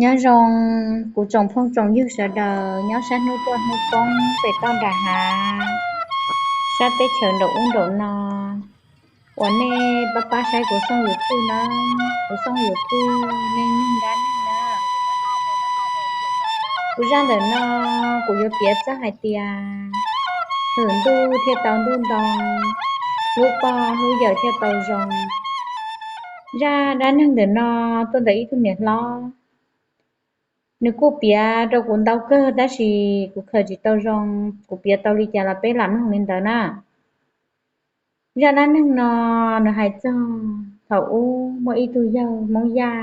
Nyob zoo kuv tsoom phooj tsoom ywg sawv daws nyob sab hnub tuaj hnub poob pem toj nram hav, sab teb chaws nraum ub nraum no, uas nej pab pab saib kuv xooj YouTube na, kuv xooj YouTube nej nyob dab neeg na. Kuv zaj ntawm no kuv yuav piav txog hais tias hwm ntuj thiaj tau ntuj ntoo, hlub pog hlub yawm thiaj tau zoo. Zaj dab neeg ntawm no tuaj ntawm ib tug niam hlob, nws kuj piav rau kuv ntau kawg tab sis kuv khaws tsis tau zoo, kuv piav tau li cas los peb lam mloog li ntawd na. Zaj dab neeg no nws hais txog thaum ub muaj ib tug yawg Hmoob Yaj,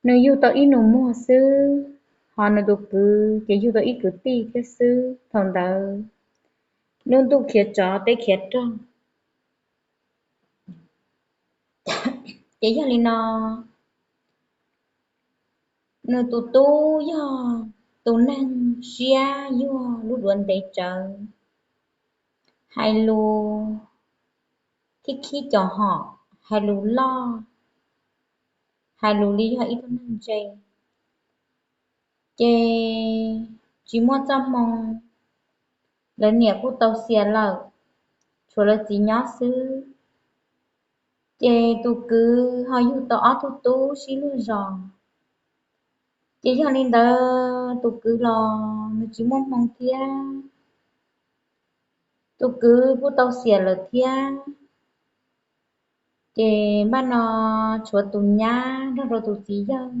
nws yug tau ib nus muag xwb, ho nws tus kwv ces yug tau ib kwv tij thiab xwb. Thaum ntawd lub ntuj khiav tsov teb khiav rog, ces yog li no nws tus tub yog tus neeg siab yuag lub duav ntev tsawv, hais lus khib khib cov hom, hais lus loj, hais lus li yog ib tug neeg ntse, ces tsis muaj txoj hmoo. Lawv niam kuj tau xiam lawm, tshuav lawv txiv nyob xwb. Ces tus kwv ho yug tau ob tug tub sib luag zos, ces yog li ntawd tus kwv los nws tsis muaj hmoo thiab. Tus kwv kuj tau xiam lawm thiab, ces npaj no tshuav tus nyab nrog rau tus txiv yawg,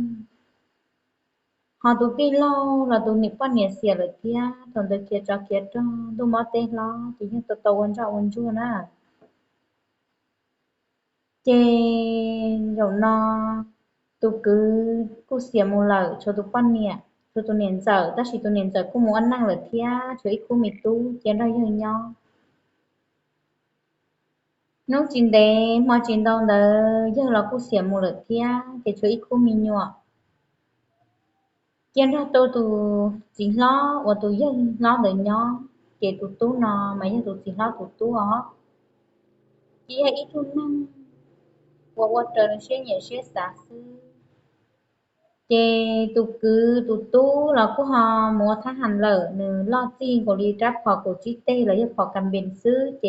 ho tus tij laug los tus niam poj niam xiam lawm thiab. Thaum ntawd khiav tsov khiav rog ntuj mob teb hlob ces yeej tau tau ua ntsoj ua ntsuag na. Ces zaum no tus kwv kuj xiam mus lawm, tshuav tus poj niam, tshuav tus niam ntxawm, tab sis tus niam ntxawm kuj mus ua neej lawm thiab, tshuav ib khub me tub cia nrog yawg nyob. Hnub tsis ntev hmo tsis ntau ntawd yawg los kuj xiam mus lawm thiab, ces tshuav ib khub me nyuam cia nrog rau tus txiv hlob uas tus yawg hlob ntawd nyob. Ces tus tub no mas yog tus txiv hlob tus tub os, ces yog ib tug neeg uas ua raws nws siab nyiam siab xav xwb. Ces tus kwv tus tub los kuj ho mus ua thab ham lawm, nws loj txij nkaus li rab phom kaum tsib teg los yog phom kas npees xwb.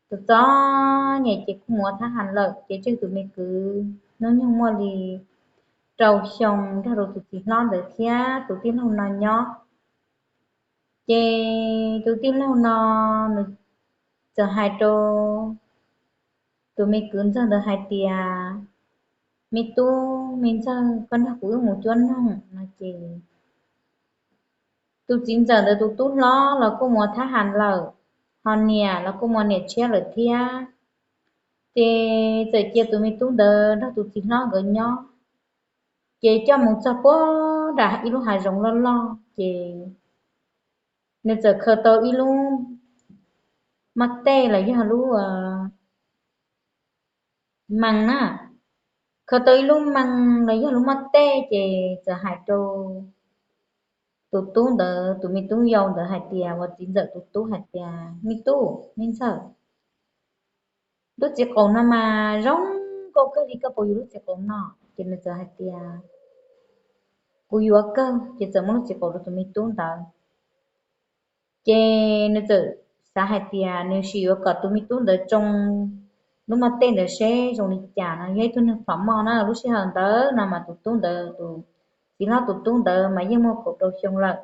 Ces txom txom nyem ces kuj mus ua thab ham lawm, ces tseg tus me kwv hnub nyoog muaj li rau xyoo nrog rau tus txiv hlob ntawd thiab tus tij laug no nyob. Ces tus tij laug no nws txawm hais rau tus me kwv ntxawg ntawd hais tias, me tub me ntxawg, koj nrog kuv wb mus cuab noog no ces tus txiv ntxawm ntawd tus tub hlob los kuj mus ua thab ham lawm, ho niam los kuj mus ua niam tshiab lawm thiab. Ces txawm cia tus me tub ntawd nrog tus txiv hlob nkawd nyob, ces coj mus txog puag nram ib lub hav zoov loj loj, ces nws txawm khaws tau ib lub maj tej los yog lub maj na, khaws tau ib lub maj los yog lub maj tej, ces txawm hais rau tus tub ntawd, tus me tub yau ntawd hais tias, uas txiv ntxawm tus tub hais tias, me tub me ntxawg, lub txiv qaum no mas zoo nkauj kawg li, koj puas yuav lub txiv qaum no? Ces nws txawm hais tias, kuv yuav kawg. Ces txawm muab lub txiv qaum rau tus me tub ntawd. Ces nws txawm xav hais tias nws sim yuav kom tus me tub ntawd tsoo lub maj tej ntawd seb zoo li cas no, yog ib tug neeg phom moj na. Lub sij hawm ntawd no mas tus tub ntawd, tus txiv hlob tus tub ntawd mas yeej muaj kaum rau xyoo lawm.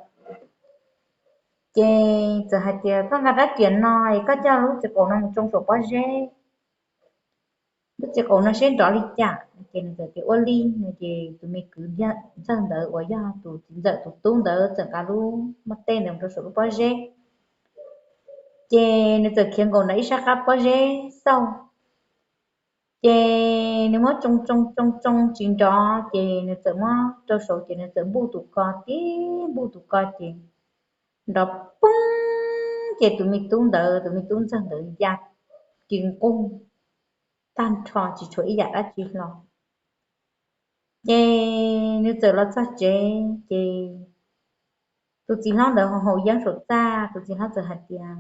Ces txawm hais tias, koj nqa rab riam no es koj coj lub txiv qaum no mus tsoo saum pob zeb, lub txiv qaum no seb nrov li cas. Ces nws txawm tias ua li no. Ces tus me kwv ntxawg ntawd uas yog tus txiv ntxawm tus tub ntawd txawm nqa lub maj tej ntawd mus rau saum lub pob zeb. Ces nws txawm khiav nkaum ntawm ib sab qab pob zeb xauj. Ces nws muab tsoo tsoo tsoo tsoo tsis nrov, ces nws txawm muab rau saud, ces nws txawm npuj tus ko tib npuj tus ko ces nrov poob, ces tus me tub ntawd, tus me tub ntxawg ntawd ya ci nqug tag nrho tsis tshuav ib yam dab tsi hlo. Ces nws txawm los txog tsev, ces tus txiv hlob ntawd ho haus yeeb saum txaj, tus txiv hlob txawm hais tias,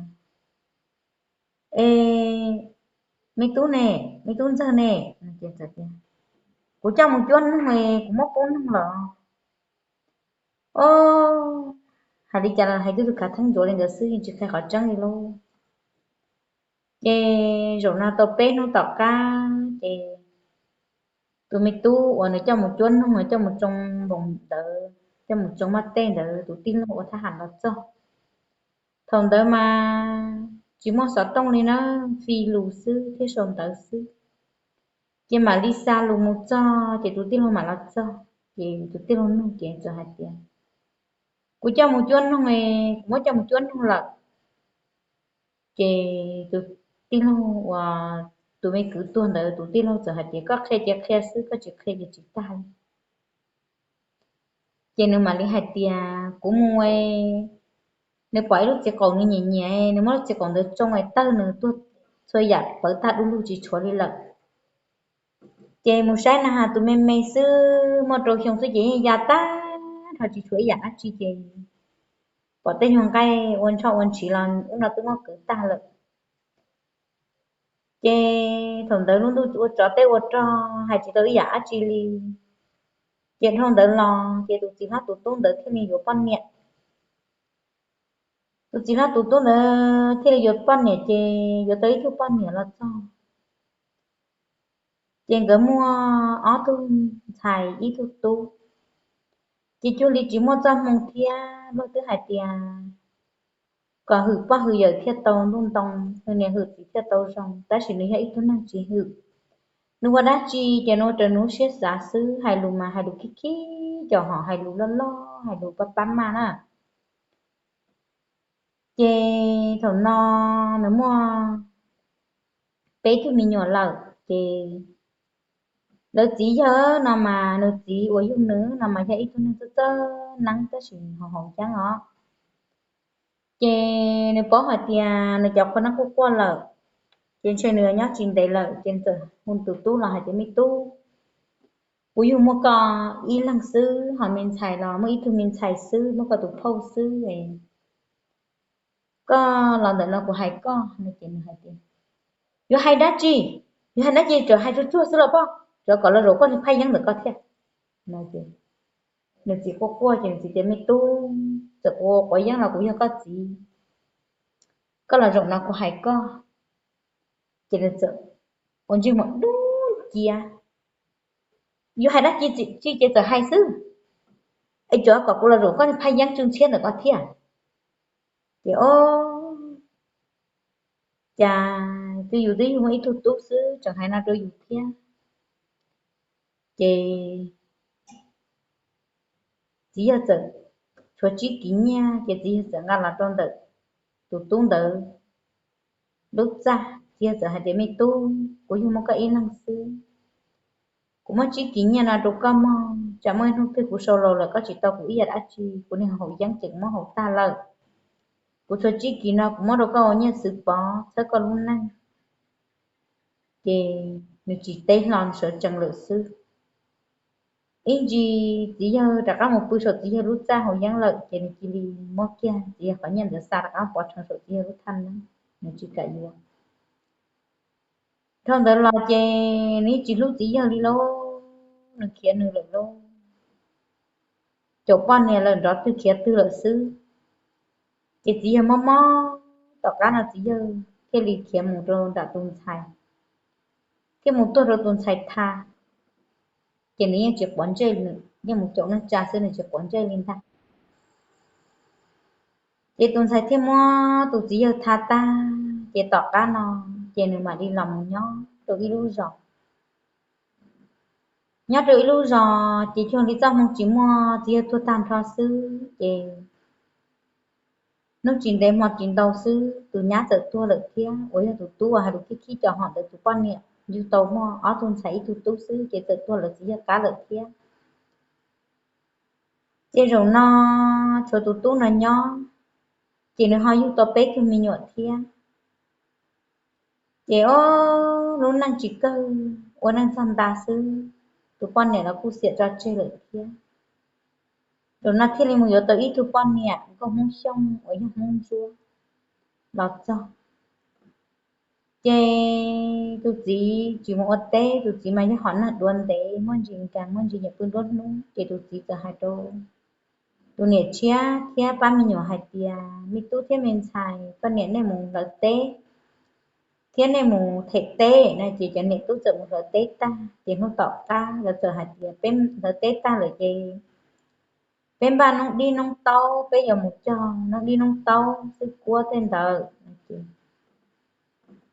e, me tub ne, me tub ntxawg ne, ces txawm tias, Kuv coj mus cuab noog, kuv muab pub noog los. O, hais li cas los hais tib tug khav theeb ntsuav li ntawd xwb, yeej tsis qhia qhov tseeb li lauj. Ces zaum no tau peb hnub tom qab ces tus me tub uas nws coj mus cuab noog, coj mus tsoo npoos ntawd, coj mus tsoo maj tej ntawd, tus tij laug ua thab ham los txog. Thaum ntawd mas tsis muaj xov tooj li na, fij lus xwb thiab sau ntawv xwb. Ces mam li xa lus mus txog ces tus tij laug mam los txog. Ces tus tij laug nug ces txawm hais tias, kuv coj mus cuab noog, kuv muab coj mus cuab noog lawm. Ces tus tij laug uas tus me kwv tuag ntawd tus tij laug txawm hais tias, koj qhia ces qhia xwb, koj tsis qhia ces tsis tag li. Ces nws mam li hais tias kuv mus, nws pom ib lub txiv qaum nws nyiam nyiam, nws muab lub txiv qaum ntawd tsoo es tawg nws tuag, txhua yam pawv tag du lug tsis tshuav li lawm. Ces mus saib na has tus me me xwb, muaj rau xyoo xwb ces yeej ya tag nrho tsis tshuav ib yam dab tsi ces pom tej nyuag nqaij ua ntsho ua ntshiv los ub no twb muab kwv tag lawm. Ces thaum ntawd lub ntuj ua tsov teb ua rog hais tsis tau ib yam dab tsi li. Ces dhau ntawd los ces tus txiv hlob tus tub ntawd thiaj li yuav poj niam. Tus txiv hlob tus tub ntawd thiaj li yuav poj niam ces yuav tau ib tug poj niam los txog. Ces nkawd muaj ob tug ntxhais ib tug tub. Ces cuag li tsis muaj txoj hmoo thiab, luag twb hais tias kom hwm pog hwm yawm thiaj tau ntuj ntoo, nws niam hwm txiv thiaj tau zoo, tab sis nws yog ib tug neeg tsis hwm. Nws ua dab tsi ces nws ua raws nws lub siab xav xwb, hais lus mas hais lus khib khib, cov hom hais lus loj loj, hais lus pab pab maj na. Ces thaum no nws muaj peb tug me nyuam lawm ces lawv txiv yawg no mas nws txiv uas yug nws no mas yog ib tug neeg txawj txawj neeb tab sis haus haus yeeb os. Ces nws paub hais tias nws cov qhua neeb quaj quaj lawm, ces ntshe nws nyob tsis ntev lawm ces txawm hu tus tub los hais tias me tub, kuv yug muaj koj ib leeg xwb, ho me ntxhais los muaj ib tug me ntxhais xwb, muaj koj tus phauj xwb. Koj los ntawm no kuv hais koj no ces nws hais tias, yuav hais dab tsi? Yuav hais dab tsi tsuas hais tsuag tsuag xwb los poj, tsuav kom los zaum koj niag phaj yeeb ntawm koj thiab. Nws txiv quaj quaj ces nws txiv tias me tub, txawm kuv quav yeeb los kuv yog koj txiv, koj los zaum no kuv hais koj. Ces nws txawm ua ntsej muag dub nciab, yuav hais dab tsi tsis ces txawm hais xwb, es tsuav kom kuv los zaum koj niag phaj yeeb tsw ntshiab ntawm koj thiab. Ces o, cas twb yus twb yug muaj ib tug tub xwb tseem hais no rau yus thiab. Ces txiv yawg txawm tshuav tsib kis nyiaj ces txiv yawg txawm nqa los rau ntawm tus tub ntawd lub txaj. Txiv yawg txawm hais tias me tub, kuv yug muaj koj ib leeg xwb, kuv muab tsib kis nyiaj no rau koj mog, tsam muaj ib hnub twg kuv sau laus lawm koj tsis tau kuv ib yam dab tsi, kuv niag haus yeeb ces kuv muab haus tag lawm. Kuv txhua tsib kis no kuv muab rau koj ua nyiaj xwv pov txhawb koj lub neej. Ces nws tsis teb hlo, nws sawv tsees lawm xwb. Ib ntsis txiv yawg rov qab mus pw saum txiv yawg lub txaj haus yeeb lawm ces nws cia li muab kiag txiv yawg qhov nyiaj ntawd xa rov qab pov rhees saum txiv yawg lub thaj neeb, nws tsis kam yuav. Dhau ntawd los ces nws yeej tsis hlub txiv yawg li lauj, nws khiav nws lawm lauj. Caum poj niam lawm nrov twg khiav twg lawm xwb. Ces txiv yawg mob mob tom qab no txiv yawg thiaj li khiav mus rau nram tus ntxhais, thiaj mus tuag rau tus ntxhais tha. Ces nws yeej tsis quav ntsej, yeej mus caum neej tsa xwb, nws tsis quav ntsej li ntag. Ces tus ntxhais thiaj muab tus txiv yawg tha tag, ces tom qab no ces nws mam li los mus nyob rau ib lub zos. Nyob rau ib lub zos ces cuag li txoj hmoo tsis muaj, txiv yawg tuag tag nrho xwb ces hnub tsis ntev hmo tsis ntau xwb tus nyab txawm tuag lawm thiab, uas yog tus tub uas hais lus khib khib cov hom ntawd tus poj niam yug tau muaj ob tug ntxhais ib tug tub xwb ces txawm tuag lawv txiv yawg qab lawm thiab. Ces zaum no tshuav tus tub no nyob, ces nws ho yug tau peb tug me nyuam thiab. Ces o, lub neej tsis kawg, ua neej txog nta xwb, tus poj niam los kuj xiam tso tseg lawm thiab. Zaum no thiaj li mus yuav tau ib tug poj niam nkauj Hmoob Xyooj uas yog Hmoob Ntsuab los txog. Ces tus txiv tsis mus ua teb, tus txiv mas yog hom nag duav ntev, muaj ntsis nkas muaj ntsis nyiam pw nruab hnub, ces tus txiv txawm hais rau tus niam tshiab thiab pab me nyuam hais tias, me tub thiab me ntxhais, koj niam nej mus hlawv teb thiab nej mus them teb na. Ces cov niam tub txawm mus hlawv teb tag, ces hnub tom qab lawv txawm hais tias, peb hlawv teb tag lawm ces peb npaj noob dib noob taub, peb yuav mus cog noob dib noob taub xwb kuab tej ntawd.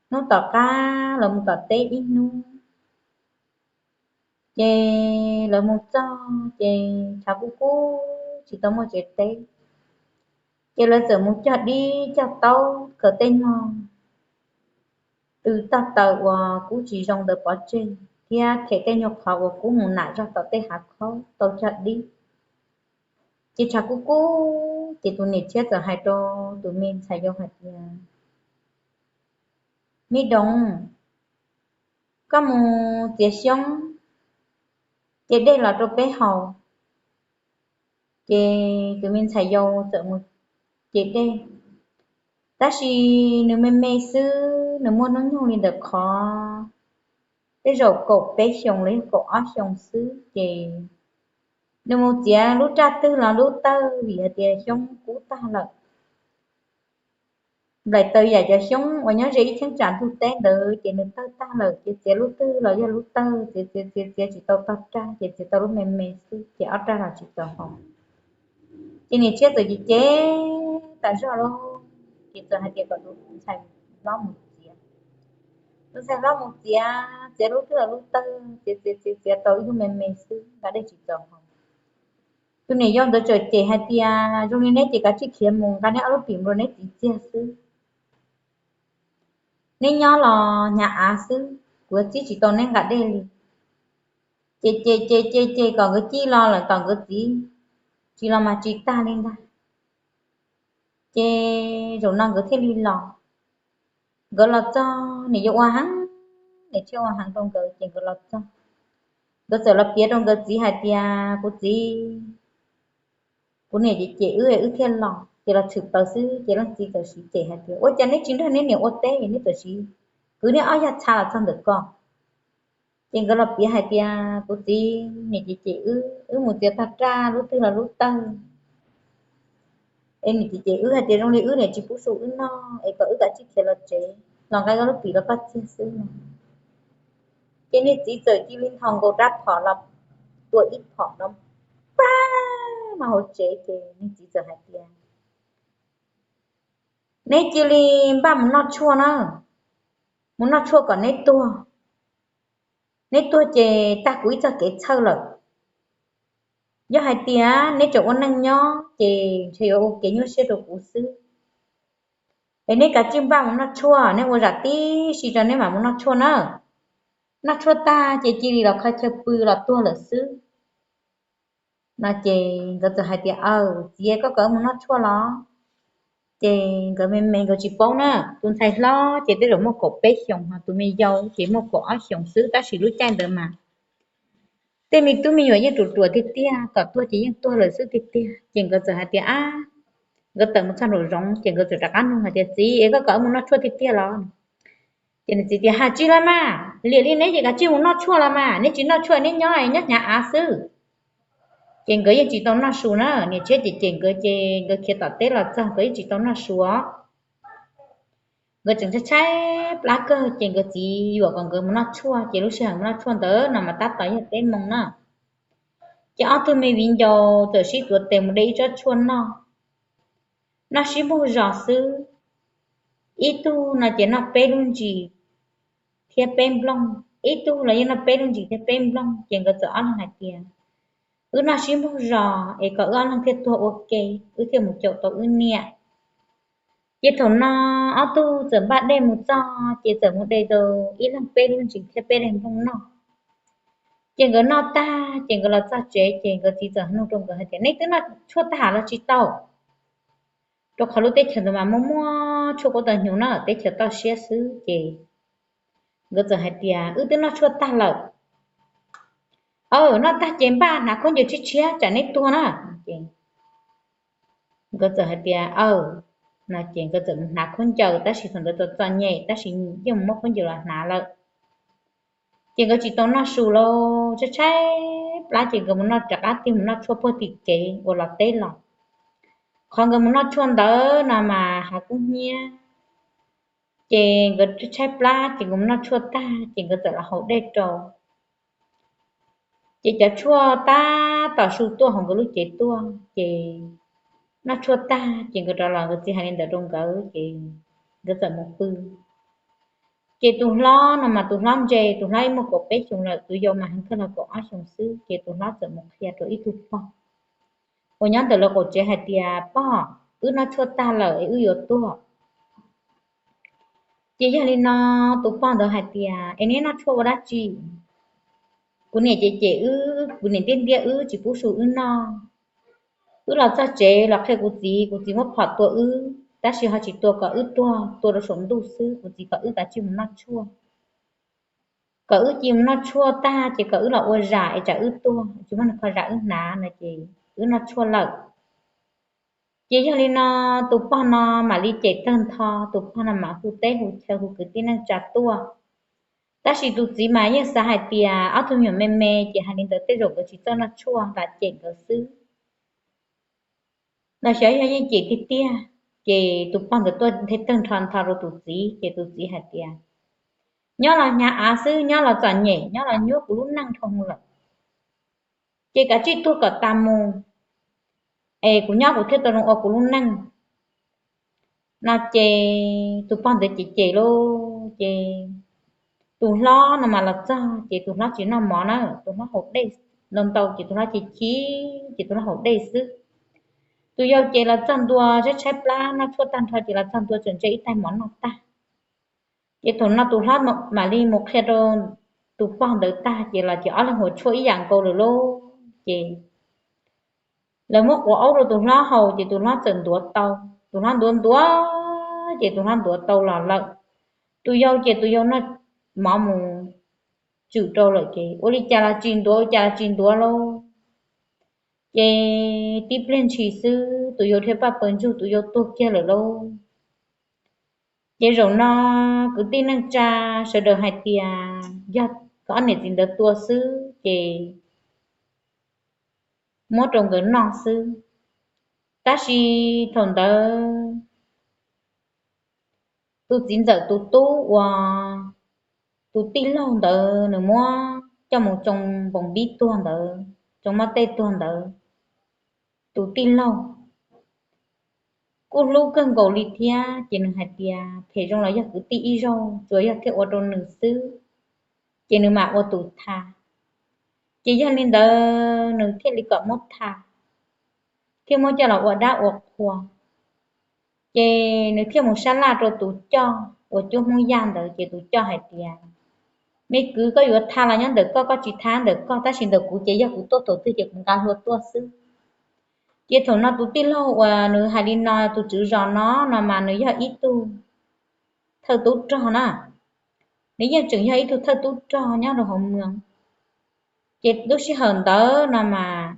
Hnub tom qab lawv mus tom teb ib hnub, ces lawv mus txog ces tshav kub kub tsis tau muaj tsev teb, ces lawv txawm mus cog dib cog taub khaws tej nyuag tw tag taws uas kub tsis zoo ntawd pov tseg, thiab them tej nyuag qhov uas kub mus nam zog tom tej hav khaub tau cog dib. Ces tshav kub kub, ces tus niam tshiab txawm hais rau tus me ntxhais yau hais tias, me doov, koj mus txiav xyoob ces dej los rau peb haus. Ces tus me ntxhais yau txawm mus ces dej, tab sis nws me me xwb, nws muaj hnub nyoog li ntawm qhov tej zaum kaum peb xyoos los yog kaum ob xyoos xwb, ces nws mus txiav lub raj twg los lub tawg vim hais tias xyoob kub tag lawm. Nplaim taws yam cov xyoob uas nyob ze ib cheeb tsam ntug teb ntawd ces nws tawg tag lawm, ces txiav lub twg los yog lub tawg, txiav txiav txiav txiav tsis tau tog raj, ces txiav tau lub me me xwb, ces ob raj los tsis tau haus. Ces niam tshiab txawm ces ces tas zog lawm, ces txawm hais tias kom tus ntxhais hlob mus txiav. Tus ntxhais hlob mus txiav, txiav lub twg los lub tawg, txiav txiav txiav txiav tau ib lub me me xwb, nqa dej tsis txaus haus. Tus niam yau ntawd txawm cem hais tias, zoo li neb ces kav tsij khiav mus, nqa neb ob lub pim nplua neb txiv txiag xwb. Neb nyob los hnyav av xwb, kuv yuav txib tsis tau neb nqa dej li. Ces ces ces ces ces kom nkawd cia li los lawm tom nkawd txiv, tsis los mas tsis tag li ntag. Ces zaum no nkawd thiaj li los. Nkawd los txog, niam yau ua heev, niam tshiab ua heev rau nkawd, ces nkawd los txog. Nkawd txawm los piav rau nkawd txiv hais tias, kuv txiv, kuv niam ces cem wb, wb thiaj los, ces los tshwm plaws xwb, ces leej txiv txawm siv cem hais tias, ua cas neb tsis nrog neb niam ua teb, neb txawm siv kwv neb ob yag txha los txog ntawm ko? Ces nkawd los piav hais tias, kuv txiv, niam ces cem wb, wb mus txiav tog raj lub twg los lub tawg, es niam ces cem wb hais tias zoo li wb niam tsis pub su wb noj, es kom wb kav tsij khiav los tsev, los nqa koj lub pim los koj txiag xwb no. Ces niag txiv txawm cia li nthos nkaus rab phom los tua ib phom no pag no hauv tsev, ces niag txiv txawm hais tias, neb cia li npaj mus noj tshuaj na, mus noj tshuaj kom neb tuag. Neb tuag ces tag kuv ib txoj kev txhawj lawm. Yog hais tias neb tseem ua neej nyob ces ntshe yuav ua kev nyuaj siab rau kuv xwb. Es neb kav tsij npaj mus noj tshuaj, neb ua zam tib si tso neb mam mus noj tshuaj na. Noj tshuaj tag ces cia li los qhov chaw pw los tuag lawm xwb. No ces nkawd txawm hais tias, aw txiv, koj kom wb mus noj tshuaj los? Ces nkawd me me nkawd tsis paub na, tus ntxhais hlob ces tej zaum muaj kaum peb xyoos, ho tus me yau ces muaj kaum ob xyoos xwb, tab sis lub caij ntawd mas tej me tub me nyuam yeej ruam ruam tiag tiag, kom tuag ces yeej tuag lawm xwb tiag tiag. Ces nkawd txawm hais tias, ab, nkawd tawm mus txog nraum zoov ces nkawd txawm rov qab nug hais tias, txiv, es koj kom wb mus noj tshuaj tiag tiag los? Ces nws txiv tias, hais tsis los mas, liam li neb ces kav tsij mus noj tshuaj los mas, neb tsis noj tshuaj neb nyob nyob hnyav av xwb. Ces nkawd yeej tsis tau noj su na, niam tshiab ces cem nkawd ces nkawd khiav tom teb los txog nkawd yeej tsis tau noj su os. Nkawd tseem tshaib tshaib plab kawg ces nkawd txiv yuam kom nkawd mus noj tshuaj, ces lub sij hawm mus noj tshuaj ntawd no mas tab tom yog peb moos na. Ces ob tug me viv ncaus txawm sib tuav tes mus de ib tsob tshuaj noj. Noj sib npaug zos xwb, ib tug no ces noj peb lub ntsis thiab peb nplooj, ib tug los yeej noj peb lub ntsis thiab peb nplooj, ces nkawd txawm ob leeg hais tias, wb noj sib npaug zos es kom wb ob leeg thiaj tuag ua ke, wb thiaj mus caum tau wb niam. Ces thaum no ob tug txawm npaj dej mus txog ces txawm mus de tau ib leeg peb lub ntsis thiab peb daim nplooj noj. Ces nkawd noj tag ces nkawd los txog tsev ces nkawd txiv txawm nug rau nkawd hais tias, neb twb noj tshuaj tag los tsis tau? Rau qhov lub teb chaws ntawd mas muaj muaj tshuaj kub tau hnyuv na, teb chaws toj siab xwb. Ces nkawd txawm hais tias, wb twb noj tshuaj tag lawm. Aw, noj tag ces npaj hnav khaub ncaws tshiab tshiab tsam neb tuag na. Nkawd txawm hais tias, aw, No ces nkawd txawm mus hnav khaub ncaws, tab sis thaum ntawd txom txom nyem tab sis yeej mus muab khaub ncaws los hnav lawm. Ces nkawd tsis tau noj su lauj, tshaib tshaib plab ces nkawd mus noj rov qab tiag mus noj tshuaj puag tim kev uas los teb los. Qhov nkawd mus noj tshuaj ntawd no mas hav kub hnyiab, ces nkawd tshaib plab ces nkawd mus noj tshuaj tag ces nkawd txawm los haus dej rau. Ces cov tshuaj tab tom su tuaj hauv nkawd lub cev tuaj, ces noj tshuaj tag ces nkawd rov los, nkawd txiv hais li ntawd rau nkawd ces nkawd txawm mus pw. Ces tus hlob no mas tus hlob ntse, tus hlob ib muaj kaum peb xyoos lawm, tus yau mas heev kawg los kaum ob xyoos xwb. Ces tus hlob txawm mus qhia rau ib tug pog uas nyob ntawm lawv qaum tsev hais tias, Pog, wb noj tshuaj tag lawm es wb yuav tuag. Ces yog li no tus pog ntawd hais tias, Es neb noj tshuaj ua dab tsi? Kuv niam ces cem wb, kuv niam ntiaj ntiaj wb tsis pub su wb noj. Wb los txog tsev los qhia kuv txiv, kuv txiv muab phom tua wb, tab sis ho tsis tua kom wb tuag, tua rau saum ntuj xwb. Kuv txiv kom wb kav tsij mus noj tshuaj, kom wb cia mus noj tshuaj tag ces kom wb los ua zam es tsam wb tuag tsis muaj neeg kho zam wb hnav no ces wb noj tshuaj lawm. Ces yog li no tus pog no mam li cem tawg ntho, tus pog no mam hu teb hu chaw hu kwv tij neej tsa tuaj. Tab sis tus txiv mas yeej xav hais tias ob tug me nyuam me me ces hais li ntawd tej zaum nkawd tsis txawj noj tshuaj, lam cem nkawd xwb. No xyov yog yeej cem tiag tiag. Ces tus pog ntawd tuaj nthe tawg nrho ntho rau tus txiv ces tus txiv hais tias, Nyob los hnyav av xwb, nyob los txom nyem, nyob los nyuab kuv lub neej dhau lawm. Ces kav tsij tuag kom tas mus es kuv nyob kuv thiaj tau zoo ua kuv lub neej. No ces tus pog ntawd ces cem lauj, ces tus hlob no mas los txog ces tus hlob tsis noj mov na, tus hlob haus dej ntau ntau ces tus hlob ces chim, ces tus hlob haus dej xwb. Tus yau ces los txog ntua tshaib tshaib plab, noj tshuaj tag nrho ces los txog ntua tseem ntshe ib tais mov noj tag. Ces thaum no tus hlob mam li mus qhia rau tus pog ntawd tag ces los ces ob leeg ua tshuaj ib yam nkaus lawm lauj. Ces lawv muab quav aub rau tus hlob haus ces tus hlob txawm ntuav tau. Tus hlob ntuav ntuav ces tus hlob ntuav tau los lawm. Tus yau ces tus yau noj mov mus tsum rau lawm ces ua li cas los tsis ntuav, ua cas los tsis ntuav lauj. Ces tib pliag ntshis xwb tus yau thiaj paj paws ntsug, tus yau tuag kiag lawm lauj. Ces zaum no kwv tij neej tsa sawv daws hais tias yog ob niam txiv ntawd tua xwb ces muab rau nkawd noj xwb. Tab sis thaum ntawd tus txiv ntxawm tus tub uas tus tij laug ntawd nws muab coj mus tsoo npoos npib tuag ntawd, tsoo mab tej tuag ntawd, tus tij laug kuj hlub kawg nkaus li thiab ces nws hais tias phem zoo los yog kwv tij ib zaug, tsuas yog thiaj ua rau nws xwb ces nws mam ua tus tha. Ces yog li ntawd nws thiaj li kom muab tha, thiaj muab coj los ua dab ua qhua. Ces nws thiaj mus sab laj rau tus coj uas cuab Hmoob Yaj ntawd ces tus coj hais tias, Me kwv, koj yuav tha los nyob ntawm koj, koj tsis tha ntawm koj, tab sis ntawm kuv ces yog kuv tuaj thaum twg ces kuv nqa hlua tuaj xwb. Ces thaum no tus tij laug uas nws hais li no, tus tswv zos no no mas nws yog ib tug thawj tub rog na, nws yeej tseem yog ib tug thawj tub rog nyob rau hauv mws. Ces lub sij hawm ntawd no mas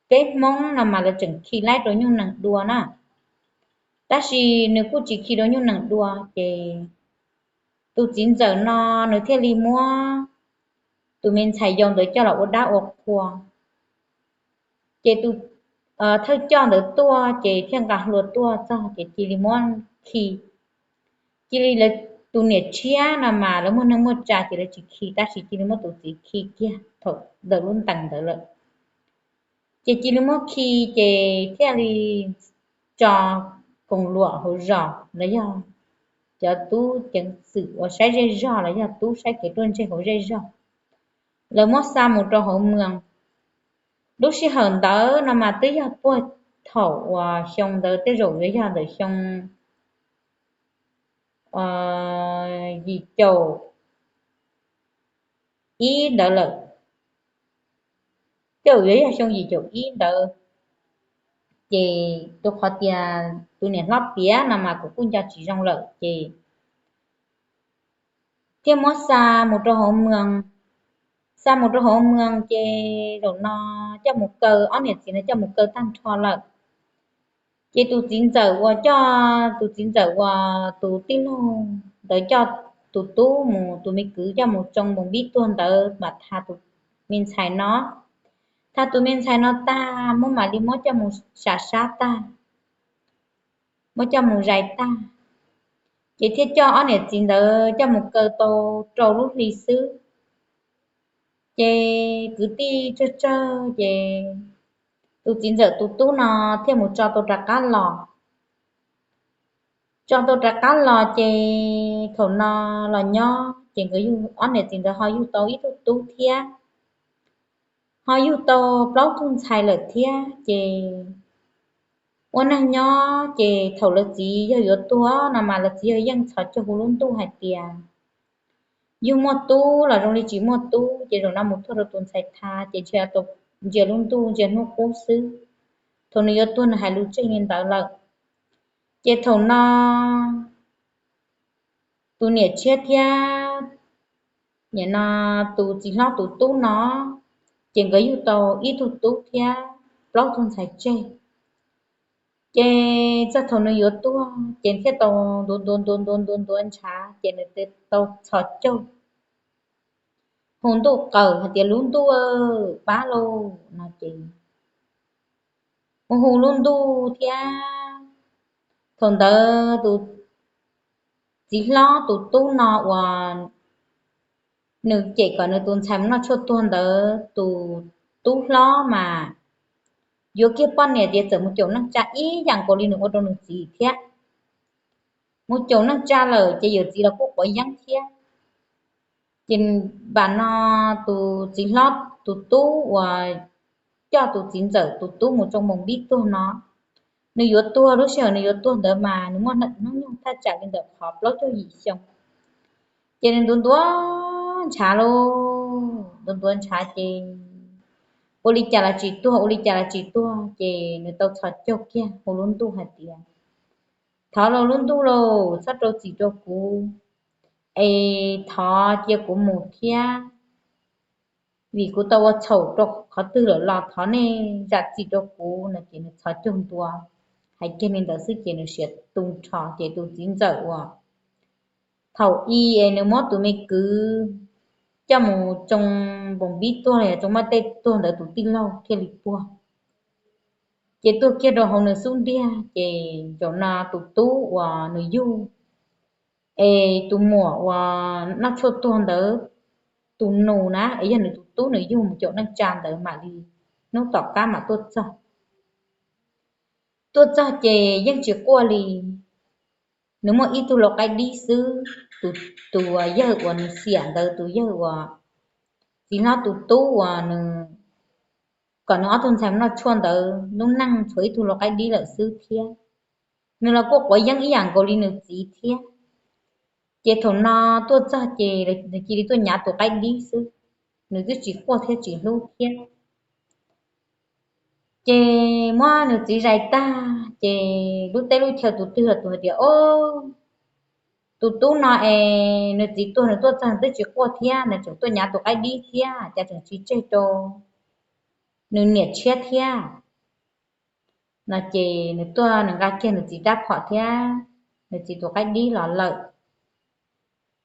peb Hmoob no mas lawv tseem khi laib rau nyuj nees dua na, tab sis nws kuj tsis khi rau nyuj nees dua ces tus txiv ntxawm no nws thiaj li muab tus me ntxhais yau ntawd coj los ua dab ua qhua. Ces tus thawj coj ntawd tuaj ces thiaj nqa hlua tuaj txog ces cia li muab khi. Cia li lawv tus niam tshiab no mas lawv muaj neej muaj tsa ces lawv tsis khi, tab sis cia li muab tus txiv khi kiag thaum ntawm lub ntees ntawd lawm. Ces cia li muab khi ces thiaj li tso koom luam hauv zos los yog cov tub ceev xwm uas saib zej zog los yog tub saib kev ruaj ntseg hauv zej zog, lawv muab xa mus rau hauv mws. Lub sij hawm ntawd no mas twb yog puag thaum uas xyoo ntawd tej zaum yuav yog ntawm xyoo yim caum ib ntawd lawm, tej zaum yuav yog xyoo yim caum ib ntawd. Ces rau qhov tias tus niam hlob piav no mas kuv kuj nco tsis zoo lawm ces thiaj muab xa mus rau hauv mws. Xa mus rau hauv mws ces zaum no coj mus kaw, ob niam txiv no coj mus kaw tag nrho lawm. Ces tus txiv ntxawm uas coj, tus txiv ntxawm uas tus tij laug ntawd coj tus tub mus, tus me kwv coj mus tsoo npoos npib tuag ntawd mas tha tus me ntxhais no, tha tus me ntxhais no tag muab mam li muab coj mus sam sab tag, muab coj mus zais tag, ces thiaj coj ob niam txiv ntawd coj mus kaw tau rau lub hli xwb. Ces kwv tij tsawg tsawg ces tus txiv ntxawm tus tub no thiaj mus tso tau rov qab los. Tso tau rov qab los ces thaum no los nyob ces nkawd yug, ob niam txiv ntawd ho yug tau ib tug tub thiab, ho yug tau plaub tug ntxhais lawm thiab. Ces ua neeg nyob ces thaum lawv txiv yog yuav tuag no mas lawv txiv yog yeej txhos caug hu lub ntuj hais tias yug muaj tub los zoo li tsis muaj tub, ces zaum no mus tuag rau tus ntxhais tha ces ntsia lub ntuj ntsia hnub qub xwb. Thaum nws yuav tuag nws hais lus tseg li ntawd lawm. Ces thaum no tus niam tshiab thiab, nim no tus txiv hlob tus tub no, ces nkawd yug tau ib tug tub thiab plaub tug ntxhais tseg. Ces txog thaum nws yuav tuag ces thiaj tau ntuav ntuav ntuav ntuav ntuav ntuav ntshav ces nws tau txhos caug hu ntuj qawm hais tias lub ntuj pab lauj no ces hu hu lub ntuj thiab. Thaum ntawd tus txiv hlob tus tub no uas nws cem kom nws tus ntxhais mus noj tshuaj tuag ntawd tus tub hlob mas yuav kiag poj niam tias txawm mus caum neej tsa ib yam nkaus li nws ua rau nws txiv thiab. Mus caum neej tsa lawm ces yawm txiv los kuj quav yeeb thiab. Ces npam no tus txiv hlob tus tub uas coj tus txiv ntxawm tus tub mus tsoo npoos npib tuag no, nws yuav tuag, lub sij hawm nws yuav tuag ntawd mas nws muaj hnub nyoog thaj tsam li ntawm qhov plaub caug yim xyoo. Ces nws ntuav ntuav ntshav lauj, ntuav ntuav ntshav ces ua li cas los tsis tuag, ua li cas los tsis tuag, ces nws tau txhos caug kiag hu lub ntuj hais tias thov lauj lub ntuj lauj, txhob rau txim rau kuv es thov cia kuv mus thiab, vim kuv tau ua txhaum rau qhov twg lawm los thov nej zam txim rau kuv no ces nws txhos caug ntua hais kiag li ntawd xwb ces nws siav tu nrho ces tus txiv ntxawm uas thaum i es nws muab tus me kwv coj mus tsoo npoos npib tuag los yog tsoo muab tej tuag ntawd tus tij laug thiaj li tuag. Ces tuag kiag rau hauv nws xub ntiag ces zaum no tus tub uas nws yug es tus muam uas noj tshuaj tuag ntawd tus nus na es yog nws tus tub nws yug mus caum neej tsa ntawd mam li hnub tom qab mam tuaj txog. Tuaj txog ces yeej tsis quaj li, nws muaj ib tug lau qaib dib xwb. Tus, tus yawg uas nws xiam ntawd, tus yawg uas txiv hlob tus tub uas nws kom nws ob tug ntxhais noj tshuaj ntawd lub neej tshuav ib tug lau qaib dib lawm xwb thiab. Nws los kuj quav yeeb ib yam nkaus li nws txiv thiab. Ces thaum no tuaj txog ces nws cia li tuaj nyav tus qaib dib xwb, nws twb tsis quaj thiab tsis hlub thiab. Ces muab nws txiv zais tag ces lub teb lub chaw tus twg los tus hais tias, o, tus tub no es nws txiv tuag nws tuaj txog nws twb tsis quaj thiab, nws tseem tuaj nyav tus qaib dib thiab, cas tseem tsis tseg rau nws niam tshiab thiab no. Ces nws tuaj nws nqa kiag nws txiv rab phom thiab nws txiv tus qaib dib los lawm.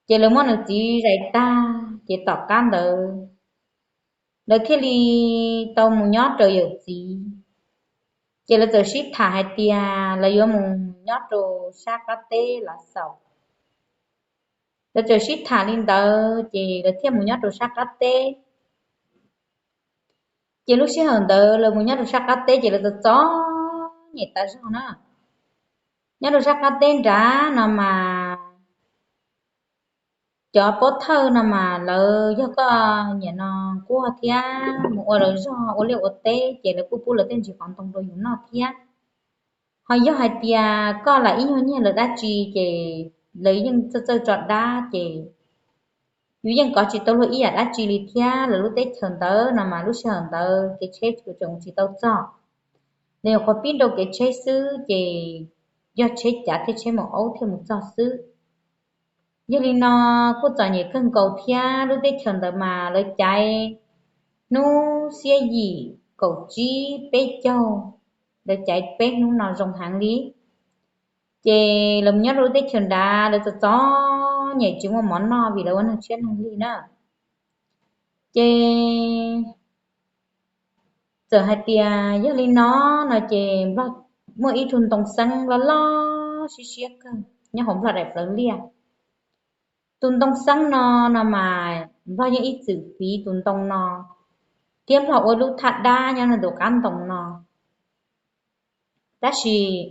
Ces lawv muab nws txiv zais tag ces tom qab ntawd lawv thiaj li tau mus nyob raws yawm txiv. Ces lawv txawm sib tham hais tias lawv yuav mus nyob rau sab qab teb los xaus. Lawv txawm sib tham li ntawd ces lawv thiaj mus nyob rau sab qab teb. Ces lub sij hawm ntawd lawv mus nyob rau sab qab teb ces lawv txom txom nyem tas zog na. Nyob rau sab qab teb nrad no mas cov pob thawj no mas lawv yog koj niam no nquag thiab mus ua lawv zog ua liaj ua teb ces lawv kuj pub lawv tej ntsis qos ntoo rau yus noj thiab. Ho yog hais tias koj lam ib nyuag nyiag lawv dab tsi ces lawv yeej txawj txawj tso dab ces yus yeej kov tsis tau luag ib yam dab tsi li thiab. Lawv lub teb chaws ntawd no mas lub sij hawm ntawd kev tsheb tseem tsis tau txog, nws nyuam qhuav pib nrau kev tsheb xwb ces yog tsheb cav thiab tsheb maum aub thiaj mus txog xwb. Yog li no kuj txom nyem kawg nkaus thiab. Lub teb chaws ntawd mas lawv caiv hnub xiab yim kaum tsib peb caug lawv caiv peb hnub no zoo heev li. Ces lawv mus nyob rau lub teb chaws nrad, lawv txom txom nyem tsis muaj mov noj vim lawv ua neeg tshiab neeg lig na. Ces txawm hais tias yog li no, no ces Nplog muaj ib tug ntoo xeeb loj loj siab siab kawg nyob hauv Nplog daim plawv liaj. Tus ntoo xeeb no, no mas Nplog yeej ib txwm fiv tus ntoo no, thiab Nplog ua lub thaj dab nyob nws tus qab ntoo no. Tab sis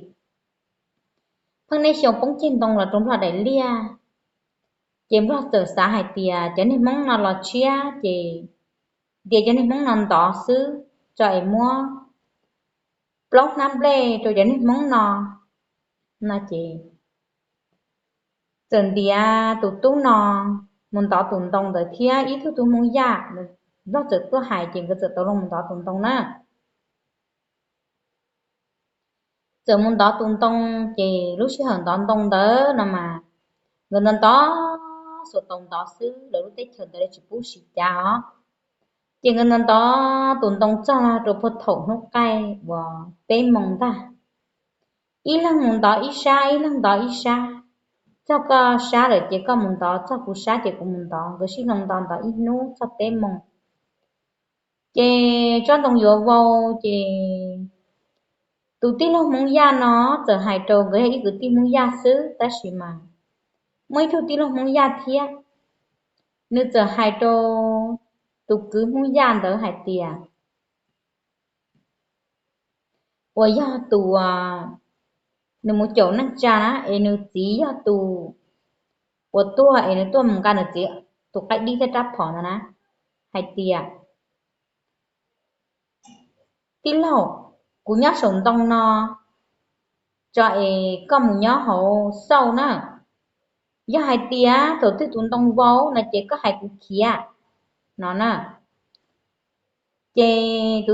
pheej niaj xyoo poob ceg ntoo los rau Nplog daim liaj, ces Nplog txawm xav hais tias cov niag Hmoob no los tshiab ces ntias cov niag Hmoob no ntov xwb, tso es muab plaub hnab nplej rau cov niag Hmoob no, no ces txawm ntiav tus tub no mus ntov tus ntoo ntawd thiab ib tug tub Hmoob Yaj. Nplog txawm tuaj hais ces nkawd txawm tau los mus ntov tus ntoo na. Txawm mus ntov tus ntoo, ces lub sij hawm ntov ntoo ntawd no mas nkawd ntov ntov, xuas tau ntov xwb, lawv lub teb chaws ntawd tsis pub siv cav os. Ces nkawd ntov ntov tus ntoo txog rau puag thaum hnub qaij uas peb moos ntag, ib leeg mus ntov ib sab, ib leeg ntov ib sab. Txog koj sab lawm ces koj mus ntov, txog kuv sab ces kuv mus ntov. Nkawd sib hloov ntov ntov ib hnub txog peb moos, ces tsob ntoo yuav vau, ces tus tij laug Hmoob Yaj no txawm hais rau, nkawd yog ib kwv tij Hmoob Yaj xwb tab sis mas muaj ib tug tij laug Hmoob Yaj thiab, nws txawm hais rau tus kwv Hmoob Yaj ntawd hais tias uas yog tus, nws mus caum neej tsa na, es nws txiv yog tus uas tuag es nws tuaj mus nqa nws txiv tus qaib dib thiab rab phom ntawd na, hais tias, tij laug, kuv nyob saum ntoo no, tso es koj mus nyob hauv xauj na. Yog hais tias thaum twg tus ntoo vau no ces koj hais kuv khiav, no na. Ces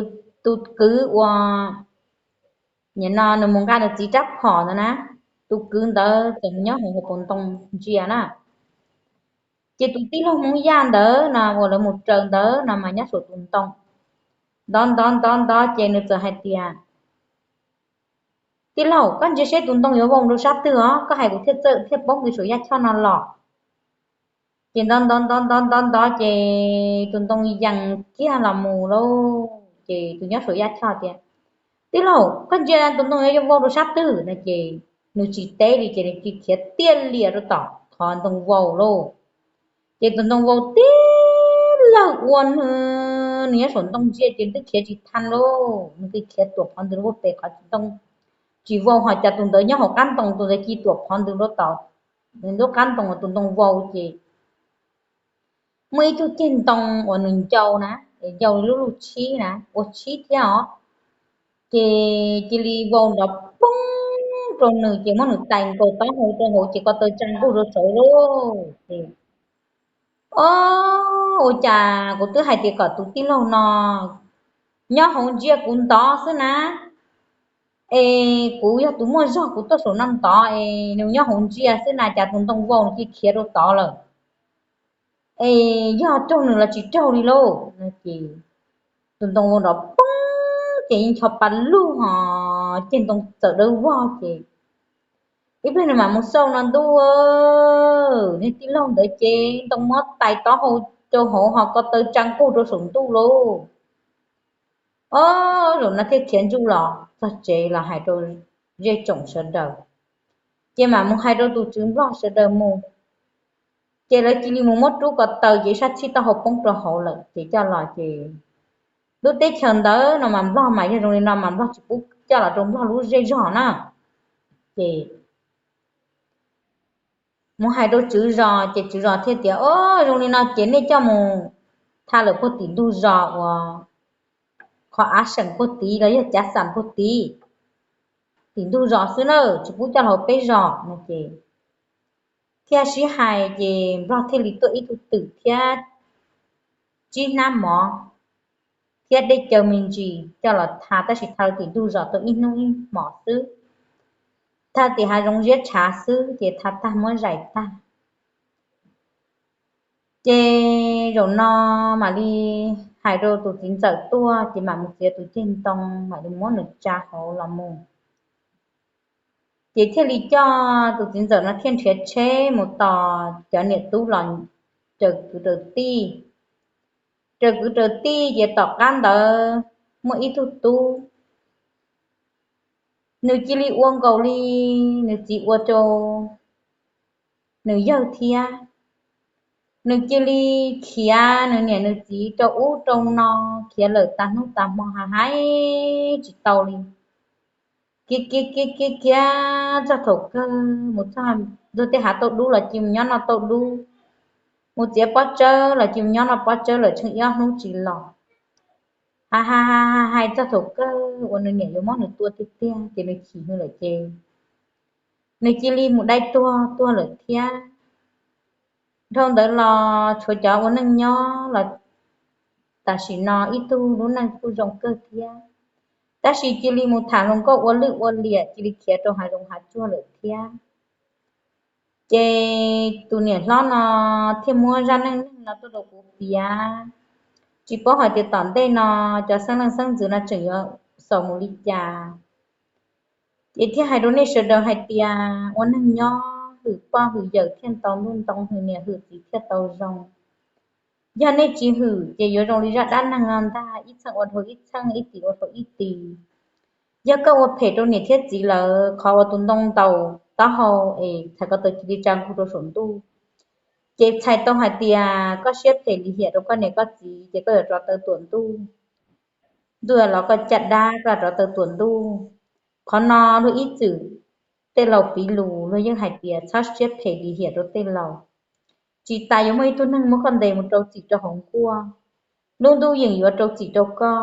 tus kwv uas nim no nws mus nqa nws txiv rab phom ntawd na, tus kwv ntawd txawm mus nyob hauv hauv paus ntoo ntsia na. Ces tus tij laug Hmoob Yaj ntawd no uas lawv mus raws ntawd no mas nyob saum tus ntoo, ntov ntov ntov ntov ces nws txawm hais tias, tij laug, koj ntsia seb tus ntoo yuav vau rau sab twg os, koj hais kuv thiaj txawj thiaj paub nqis saum yaj choj no los. Ces ntov ntov ntov ntov ntov ntov ces tus ntoo yees kiag los mus lauj. Ces tus nyob saum yaj choj tias, tij laug, koj ntsia tus ntoo yuav vau rau sab twg no ces nws tsis teb li ces nws cia li khiav tiaj lias rau tom qhov ntoo vau lauj. Ces tus ntoo vau tib lawg ua nws, nws nyob saum ntoo ntsia ces twb khiav tsis tau lauj, nws cia li khiav tuam phov ntws rau pem qhov ntoo tsis vau, ho cas tus ntawd nyob hauv qab ntoo, tus ntawd cia li tuam phov ntws rau tom nws lub qab ntoo uas tus ntoo vau ces muaj ib tug ceg ntoo uas nws ncau na, es ncau li lub lub tshib na, ua tshib thiab os. Ces cia li vau nrov poob rau nws ces muab nws tais nkaus taub hau rau hauv ces ko taw tsa nkuj rau saud lauj. Ces, o, ua cas kuv twb hais tias kom tus tij laug no nyob hauv ntsia kuv ntov xwb na, es kuv yog tus muaj zog kuv tuaj saum no ntov es nws nyob hauv ntsia xwb na, cas tus ntoo vau nws cia li khiav rau tod lawm. Es yog raug nws los tsis raug li lauj no ces tus ntoo vau nrov poob ces yeej ncho pa lug ho ceg ntoo txawm dawb vog ces ib pliag nws mam mus xauj no ntuj, niag tij laug ntawd ces ntoo muab tais taub hau rau hauv ho ko taw tsa nkuj rau saum ntuj lauj. O, zaum no thiaj khiav ntsuj los txog tsev los hais rau zej tsoom sawv daws, ces mam mus hais rau tus tswv nplog sawv daws mus. Ces lawv cia li mus muab rub ko taw ces ib sab tshib taub hau poob rau hauv lawm ces coj los ces lub teb chaws ntawd no mas nplog mas yog zoo li no mas nplog tsis pub coj los rau nplog lub zej zog na. Ces mus hais rau tswv zos ces tswv zos thiaj tias, o, zoo li no ces nej coj mus tha lawm puag tim ntug zos uas qhov av seem puag tid los yog cav xam puag tid, tim ntug zos xwb na, tsis pub coj los hauv peb zos no ces thiaj sib hais ces nplog thiaj li tuaj ib tug twm thiab tsib hnab mov thiab dej cawv me ntsis coj los tha, tab sis tha tim ntug zos tau ib hnub ib hmos xwb, tha tim hav zoov ziab tshav xwb ces tha tag muab zais tag. Ces zaum no mam li hais rau tus txiv ntxawm tuaj ces mam mus txiav tus ceg ntoo mam li muab nws tsa hauv los mus. Ces thiaj li coj tus txiv ntxawm no thiaj nrhiav tsheb mus tos cov niam tub los raws kwv raws tij. Raws kwv raws tij ces tom qab ntawd muaj ib tug tub, nws cia li ua nkaus li nws txiv ua rau nws yawg thiab. Nws cia li khiav nws niam nws txiv rau ub rau no, khiav lawm tas hnub tas hmo ha hais tsis tau li. Kiv kiv kiv kiv kiv txog thaum kawg mus txog ntug tej hav tauj dub los cia mus nyob noj tauj dub, mus txiav pob tsawb los cia mus nyob noj pob tsawb lawm tsheej ib ob hnub tsis los. Ha ha ha ha hais txog thaum kawg uas nws niam yuav muab nws tua tiag tiag ces nws chim hwv lawm ces nws cia li mus dai tuag tuag lawm thiab. Dhau ntawd los tshuav cov ua neej nyob los tam sim no ib tug lub neej kuj zoo kawg thiab, tab sis cia li mus tham hluas nkauj ua lwj ua liam cia li khiav rau hav zoov hav tsuag lawm thiab. Ces tus niam hlob no thiaj muab zaj neej neeg no tuaj rau kuv piav, tsis paub hais tias tom ntej no cov xeeb leej xeeb ntxwv no tseem yuav xaus mus li cas. Ces thiaj hais rau nej sawv daws hais tias ua neeg nyob hwm poj hwm yawm thiaj tau ntuj ntoo, hwm niam hwm txiv thiaj tau zoo. Yog nej tsis hwm ces yuav zoo li zaj dab neeg no ntag, ib txheej ua dhau ib txheej, ib tis ua dhau ib tis. Yog koj ua phem rau niam thiab txiv lawm, qhov uas tus ntoo ntaus taub hau es txhais ko taw cia li tsa nkaug rau saum ntuj, ces txhais tau hais tias koj siab phem lim hiam rau koj niam koj txiv ces koj yuav rov taw tuam ntuj. Ntuj los koj caj dab koj rov taw tuam ntuj. Qhov no luag ib txwm tej laus piv lus luag yeej hais tias txhob siab phem lim hiam rau tej laus. Tsis tas yuav muaj ib tug neeg muab koj ntes mus rau txim rau hauv nkuaj, lub ntuj yeem yuav rau txim rau koj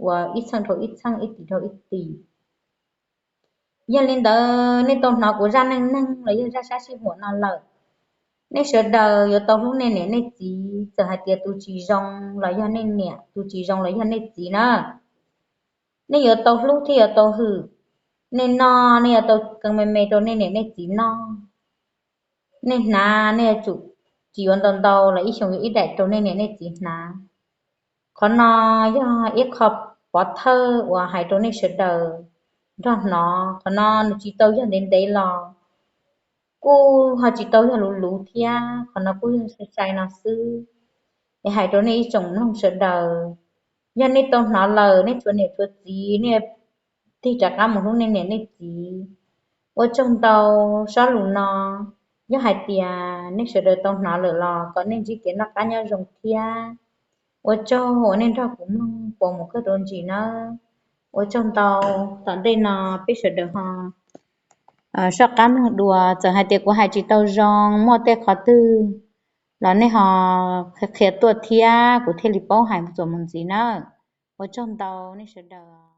uas ib txheej dhau ib txheej, ib tis dhau ib tis. Yog li ntawd nej tau hnov kuv zaj neej neeg los yog zaj sab sij huam no lawm, nej sawv daws yuav tau hlub nej niam nej txiv, txawm hais tias tus tsis zoo los yog nej niam, tus tsis zoo los yog nej txiv na. Nej yuav tau hlub thiab yuav tau hwm. Nej noj nej yuav tau kee me me rau nej niam nej txiv noj. Nej hnav nej yuav tsum tsis yuav ntau ntau los ib xyoos yuav ib daim rau nej niam nej txiv hnav. Qhov no yog ib qho pov thawj uas hais rau nej sawv daws nrog hnov. Qhov no nws tsis tau yog ntev ntev los, kuj ho tsis tau yog luv luv thiab, qhov no kuj yog sai sai no xwb. Es hais rau nej ib tsoom mloog sawv daws, yog nej tau hnov lawm nej tshuav niam tshuav txiv nej tig rov qab mus hlub nej niam nej txiv. Ua tsaug ntau, zaj lus no yog hais tias nej sawv daws tau hnov lawm los kom nej ntsib kev noj qab nyob zoo thiab. Ua tsaug uas nej nrog kuv mloog puas mus kawg rau ntsis nawb. Ua tsaug ntau, tom ntej no peb sawv daws ho soj qab mloog dua, txawm hais tias kuv hais tsis tau zoo, muaj tej qhov twg los nej ho qhia tuaj thiab kuv thiaj li paub hais txuas mus ntxiv nawb. Ua tsaug ntau nej sawv daws.